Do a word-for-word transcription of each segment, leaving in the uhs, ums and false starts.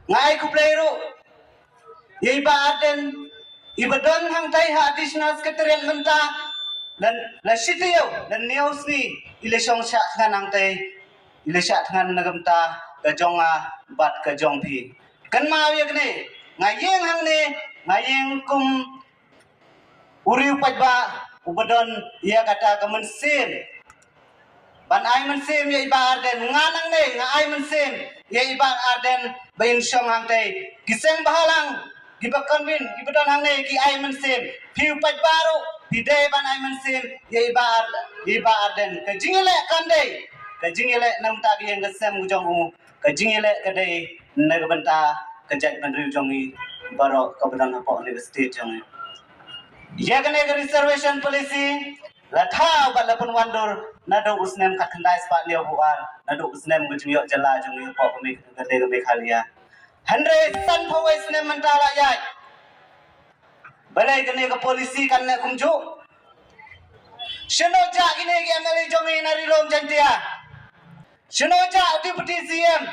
Nga ai khublei ruh ïa i Bah Ardent, i ba don hangtai ha Additional Secretariat mynta, la, la shi taïew, la hynñiew sngi i la shong shah thngan hangtai, i la shah thngan na ka bynta ka jong nga bad ka jong phi. Kynmaw ïa kane, nga ïeng hangne, nga ïeng kum u riewpaidbah uba don ïa kata ka mynsiem ban ai mynsiem ïa i Bah Ardent. Nga nangne nga ai mynsiem ïa i Bah Ardent ba in shong hangtai. Ki seng bhalang, ki ba convene, ki ba don hangne ki ai mynsiem. Phi u paidbah ruh phi dei ban ai mynsiem ïa i Bah Ar-, i Bah Ardent. Ka jingïaleh kan dei, ka jingïaleh na ka bynta ka ïing ka sem ka jong u, ka jingïaleh ka dei na ka bynta ka jaitbynriew jong ngi baroh kaba don hapoh kane ka state jong ngi. Ïa kane ka reservation policy la thaw bad la pynwandur naduh u snem khatkhyndai spah hynñiewphew ar, naduh u snem ka jingïoh jylla jong ngi hapoh ka Me-, ka dei ka Meghalaya. Hynrei sanphew wei snem mynta la ïaid. Balei kane ka policy kan neh kumjuh? Shano jah kine ki M L A jong ngi na Ri Lum Jaintia? Shano jah u Deputy C M?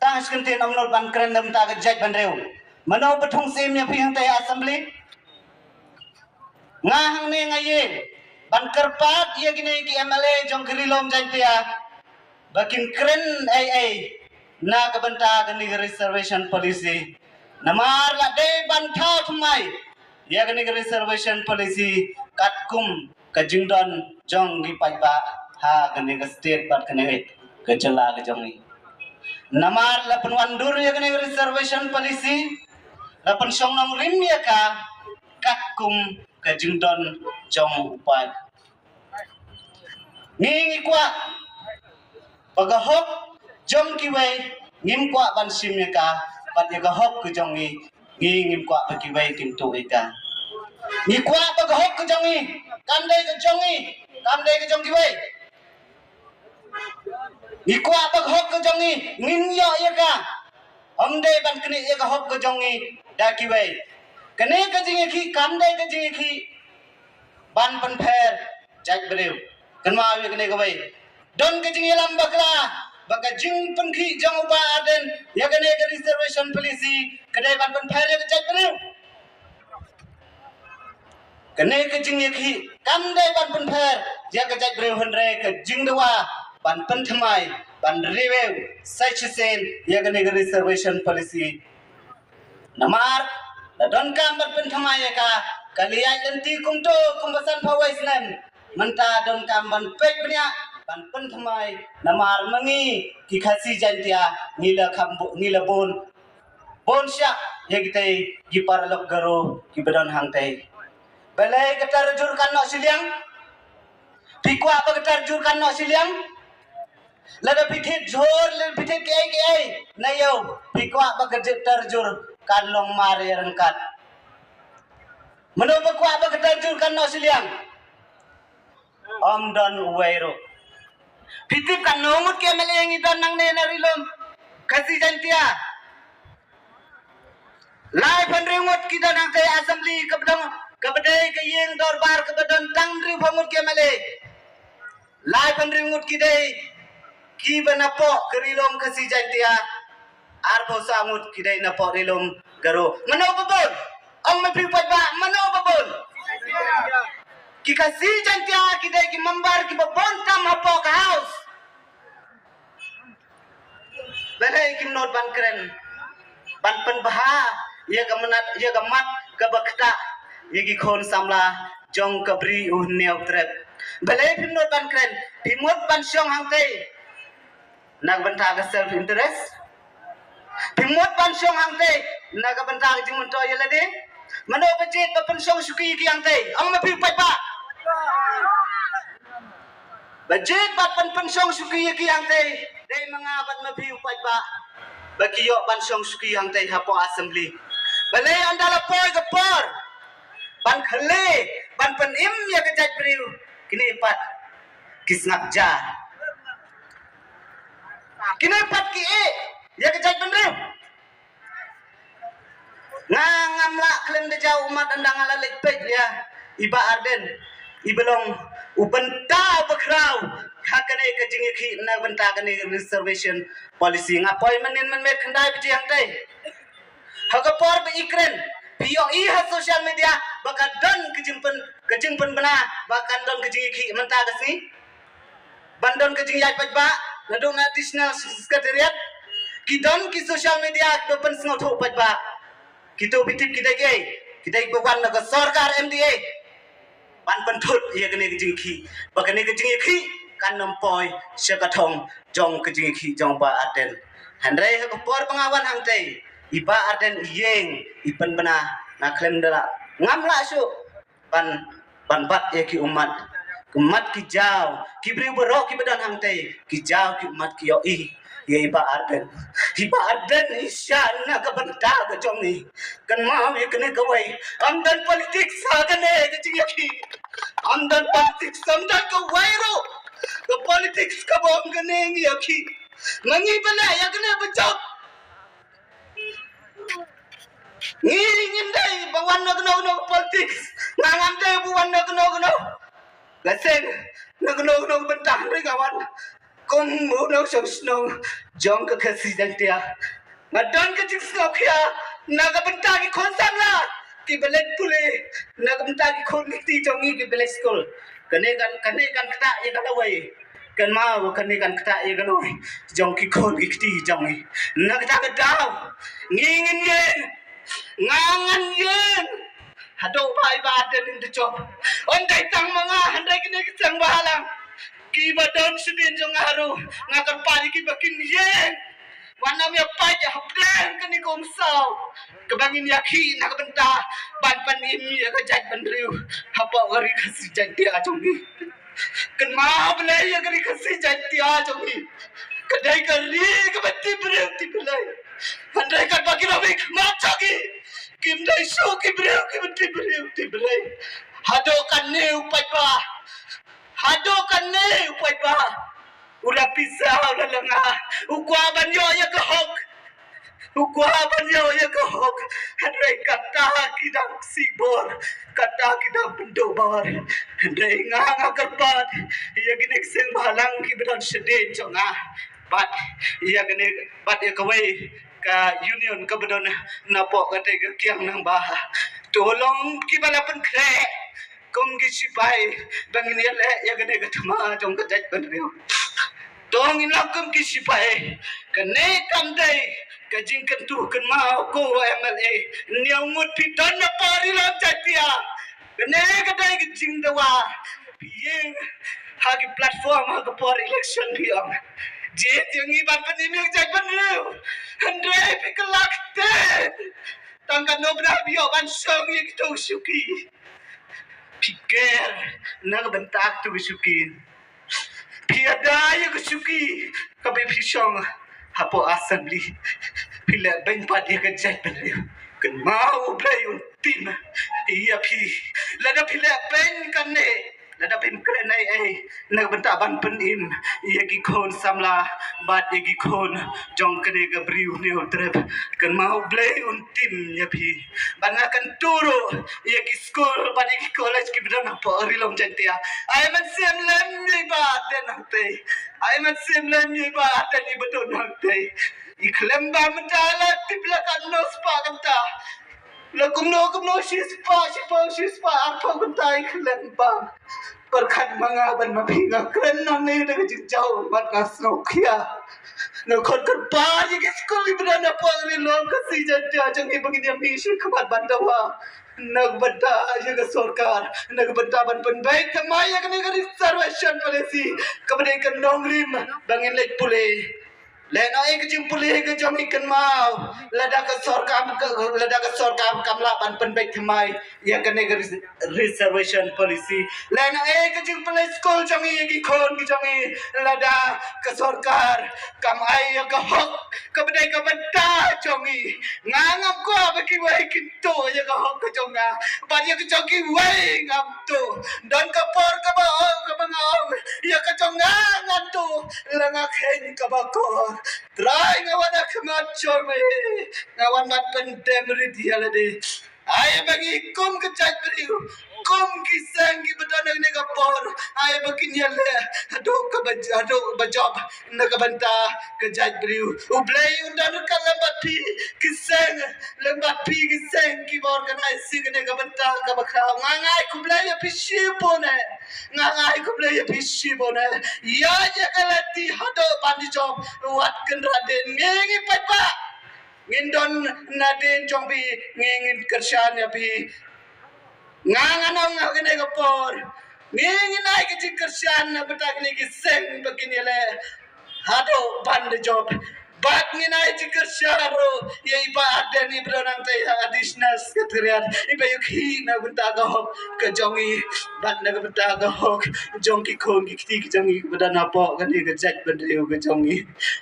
Tang shi kyntien, ym nud ban kren na ka bynta ka jaitbynriew. Mano ba thung syiem ïa phi hangtai ha Assembly? Nga hangne nga ïeng ban kyrpad ïa kine ki M L A jong ka Ri Lum Jaintia ba kin kren ei ei na ka bynta kane ka reservation policy. Namar la dei ban thaw thymmai ïa kane ka reservation policy katkum ka jingdon jong ki paidbah ha kane ka state bad kane ka jylla ka jong ngi. Namar la pynwandur ïa kane ka reservation policy, la pynshong nongrim ïa ka katkum ka jingdon jong u paid. Ngi ngi kwah ba ka hok jong kiwei ngim kwah ban shim ïa ka, bad ïa ka hok ka jong ngi, ngi ngim kwah ba kiwei kin tuh ïa ka. Ngi kwah ba ka hok ka jong ngi kam dei ka jong ngi, kam dei ka jong kiwei. Ngi kwah ba ka hok ka jong ngi ngin ïoh ïa ka, ym dei ban knieh ïa ka hok ka jong ngi da kiwei. Kane ka jingïakhih kam dei ka jingïakhih ban pynpher jaitbynriew. Kynmaw ïa kane kawei. Don ka jingïalam bakla ba ka jingpynkhih jong u Bah Ardent ïa kane ka reservation policy ka dei ban pynpher ïa ka jaitbynriew. Kane ka jingïakhih kam dei ban pynpher ïa ka jaitbynriew, hynrei ka jingdawa ban pynthymmai, ban review sa shisien ïa kane ka reservation policy. Namar la donkam ban pynthymmai ïa ka, ka la ïaid lynti kumto kumba sanphew wei snem. Mynta donkam ban peit bniah, ban pynthymmai, namar ma ngi ki Khasi Jaintia ngi la kham bu-, ngi la bun, bun shah ïa kitei ki paralok Garo kiba don hangtei. Balei ka tarajur kan noh shiliang? Phi kwah ba ka tarajur kan noh shiliang? Lada phi thied jhur, lada phi thied kiei kiei na ïew, phi kwah ba ka jit tarajur kan long mar ïa ryngkat? Mano ba kwah ba ka tarajur kan noh shiliang? Ym don uwei ruh. Phi tip katno ngut ki M L A ngi don nangne na Ri Lum Khasi Jaintia? Laiphew hynriew ngut ki don hangtei ha Assembly, kaba don, kaba dei ka ïing dorbar kaba don tang hynriewphew ngut ki M L A. Laiphew hynriew ngut ki dei kiba napoh ka Ri Lum Khasi Jaintia. Arphew saw ngut ki dei napoh Ri Lum Garo. Mano ba bun? Ong ma phi u paidbah, mano ba bun? Ki Khasi Jaintia ki dei ki member kiba bun tam hapoh ka House. Balei kim nud ban kren, ban pynbha ïa ka mynat, ïa ka mat kaba ktah ïa ki khun samla jong ka Bri u Hynñiewtrep? Balei phim nud ban kren? Phim mut ban shong hangtei na ka bynta ka self interest? Phim mut ban shong hangtei na ka bynta ka jingmyntoi ïa lade? Mano ba jied ba pynshong shuki ïa ki hangtei? Ong ma phi u paidbah. Ba jied bad ban pynshong shuki ïa ki hangtei dei ma nga bad ma phi u paidbah, ba ki ïoh ban shong shuki hangtei hapoh Assembly. Balei ynda la poi ka por ban khlei, ban pynim ïa ka jaitbynriew, kine pat ki sngap jar? Kine pat ki ïeh ïa ka jaitbynriew? Nga ngam lah khlem da jaw ummat ynda nga la leit peit ïa i Bah Ardent, i ba long u bynta uba khraw ha kane ka jingïakhih na bynta kane ka reservation policy. Nga poi mynnin mynmiet khyndai baje hangtei. Ha ka por ba i kren, phi ïohi ha social media ba ka don ka jingpyn, ka jingpynbna, ba kan don ka jingïakhih mynta ka sngi. Ban don ka jingïaid paidbah naduh na Additional Secretariat, ki don ki social media kiba pynsngewthuh paidbah. Kito phi tip ki dei kiei? Ki dei ba wan na ka sorkar M D A ban pynthut ïa kane ka jingïakhih, ba kane ka jingïakhih kan ym poi sha ka thong jong ka jingïakhih jong Bah Ardent. Hynrei ha ka por ba nga wan hangtei, i Bah Ardent i ïeng, i pynbna, nga khlem da lah, ngam lah shuh ban, ban bat ïa ki ummat. Ki ummat ki jaw, ki briew baroh kiba don hangtei ki jaw, ki ummat ki ïohi ïa i Bah Ardent. I Bah Ardent i shah na ka bynta ka jong ngi. Kynmaw ïa kane kawei, ym don politics ha kane ka jingïakhih. Ym don politics, ym don kawei ruh ka politics kaba ong kane ngi ïakhih. Ma ngi ba leh ïa kane ba jop. Ngi ngim dei ba wan na kano kano politics. Nga ngam dei ba wan na kano kano, la seng, na kano kano bynta, hynrei nga wan kum u nongshong shnong jong ka Khasi Jaiñtia. Nga don ka jingsngewkhia na ka bynta ki khun samla kiba leit pule, na ka bynta ki khun ki kti jong ngi kiba leit skul. Kane kan, kane kan ktah ïa ka lawei. Kynmaw, kane kan ktah ïa ka lawei jong ki khun ki kti jong ngi. Na kata ka daw ngi ngin ïeng, nga ngan ïeng haduh ba i Bah Ardent in da jop. Ym dei tang ma nga, hynrei kine ki seng bhalang kiba don shadien jong nga ruh, nga kyrpad ïa ki ba kin ïeng. Wat nym ïa pait hapdeng kane ka umsaw kaba ngin ïakhih na ka bynta ban pynim ïa ka jaitbynriew hapoh ka ri Khasi Jaiñtia jong ngi. Kynmaw Blei ïa ka ri Khasi Jaiñtia jong ngi. Ka dei ka ri kaba tip briew tip Blei. Hynrei katba ki long ki khmat jong ngi, kim dei shuh ki briew kiba tip briew tip Blei. Haduh katne u paidbah, haduh katne u paidbah, u la pisa, u la lynga, u kwah ban ïoh ïa ka hok. U kwah ban ïoh ïa ka hok. Hynrei kata ki dang sih bor, kata ki dang pynduh bor. Hynrei nga, nga kyrpad ïa kine ki seng bhalang kiba don shadien jong nga, bad ïa kane, bad ïa kawei ka union kaba don napoh katei ka kiang nangba. To long kiba la pynkhreh kum ki sipai ba ngin ïaleh ïa kane ka thma jong ka jaitbynriew. To ngin long kum ki sipai. Kane kam dei ka jingkyntu. Kynmaw ko MLA, ñiew ngut phi don napoh ri Lum Jaiñtia. Kane ka dei ka jingdawa. Phi ïeng ha ki platform ha ka por election phi ong, jied ïa ngi ban pynim ïa ka jaitbynriew. Hynrei phi kylla kti. Tang katno bnai phi ïoh ban shong ïa kito ki shuki. Phi ker na ka bynta kito ki shuki. Phi ïada ïa ka shuki kaba phi shong hapoh Assembly. Phi leh beiñ pat ïa ka jaitbynriew. Kynmaw U Blei un tim ïa phi. Lada phi leh beiñ kane, lada phim kren ei ei na ka bynta ban pynim ïa ki khun samla bad ïa ki khun jong kane ka bri u Hynñiewtrep, kynmaw U Blei un tim ïa phi. Bad nga kyntu ruh ïa ki skul bad ïa ki college kiba don hapoh ri Lum Jaiñtia. Ai mynsiem lem ïa i Bah Ardent hangtei. Ai mynsiem lem ïa i Bah Ardent iba don hangtei. I khlem bam mynta la tip la katno spah kynta. La kumno kumno shispah, shiphew, shispah arphew kynta i khlem bam. Pyrkhat ma nga bad ma phi, nga kren nangne da ka jingjaw bad nga sngewkhia. Nga khot kyrpad ïa ki skul kiba don hapoh ri Lum Khasi Jaiñtia jong ngi ba ngin ïa mih sha khmat ban dawa na ka bynta ïa ka sorkar, na ka bynta ban pynbeit thymmai ïa kane ka reservation policy kaba dei ka nongrim ba ngin leit pule. Lehnoh ïa ka jingpule ka jong ngi, kynmaw, lada ka sorkar, lada ka sorkar kam lah ban pynbeit thymmai ïa kane ka res-, reservation policy. Lehnoh ïa ka jingpule skul jong ngi ïa ki khun ki jong ngi, lada ka sorkar kam ai ïa ka hok kaba dei ka bynta jong ngi. Nga ngam kwah ba kiwei kin tuh ïa ka hok ka jong nga bad ïa ka jong kiwei ngam tuh. Don ka por kaba ong, kaba nga ong, ïa ka jong nga ngan tuh, la nga kheiñ kaba kor. Trai, nga wan ha khmat jong me, nga wan ban pyndem rit ïa lade. Ai ba ngi kum ka jaitbynriew kum ki seng kiba don ha kane ka por, ai ba kin ïaleh haduh kaba, haduh ba jop na ka bynta ka jaitbynriew. U Blei un don ryngkat lem bad phi ki seng, lem bad phi ki seng kiba organise ïa kane ka bynta kaba khraw. Nga ai khublei ïa phi shibun eh. Nga ai khublei ïa phi shibun eh. Ïa, ïa ka lynti haduh ban jop, wat kynrad dien, ngi ngi paidbah. Ngin don nadien jong phi, ngi ngin kyrshan ïa phi. Nga ngan ong ha kane ka por, ngi ngin ai ka jingkyrshan na bynta kine ki seng ba kin ïaleh haduh ban jop. Bad ngin ai jingkyrshan ruh ïa i Bah Ardent, iba don hangtei ha Additional Secretariat, iba ïakhih na bynta ka hok ka jong ngi bad na ka bynta ka hok jong ki khun ki kti ki jong ngi kiba don hapoh kane ka jaitbynriew ka jong ngi.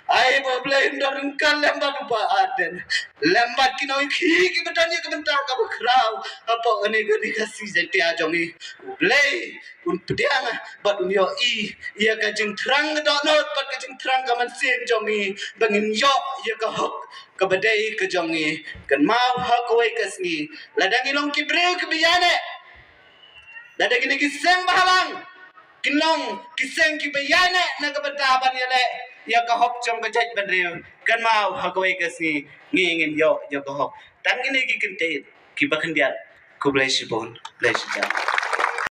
Ai ba U Blei un don ryngkat lem bad u Bah Ardent, lem bad ki nongïakhih kiba don ïa ka bynta kaba khraw hapoh kane ka Ri Khasi Jaiñtia jong ngi. U Blei un pdiang bad un ïohi ïa ka jingthrang ka dohnud bad ka jingthrang ka mynsiem jong ngi ba ngin ïoh ïa ka hok kaba dei ka jong ngi. Kynmaw ha kawei ka sngi, lada ngi long ki briew kiba ïaineh, lada kine ki seng bahalang kin long ki seng kiba ïaineh na ka bynta ban ïaleh ïa ka hok jong ka jaitbynriew, kynmaw ha kawei ka sngi ngi ngin ïoh ïa ka hok. Tang kine ki kyntien kiba khyndiat. Khublei shibun. Khublei shibun.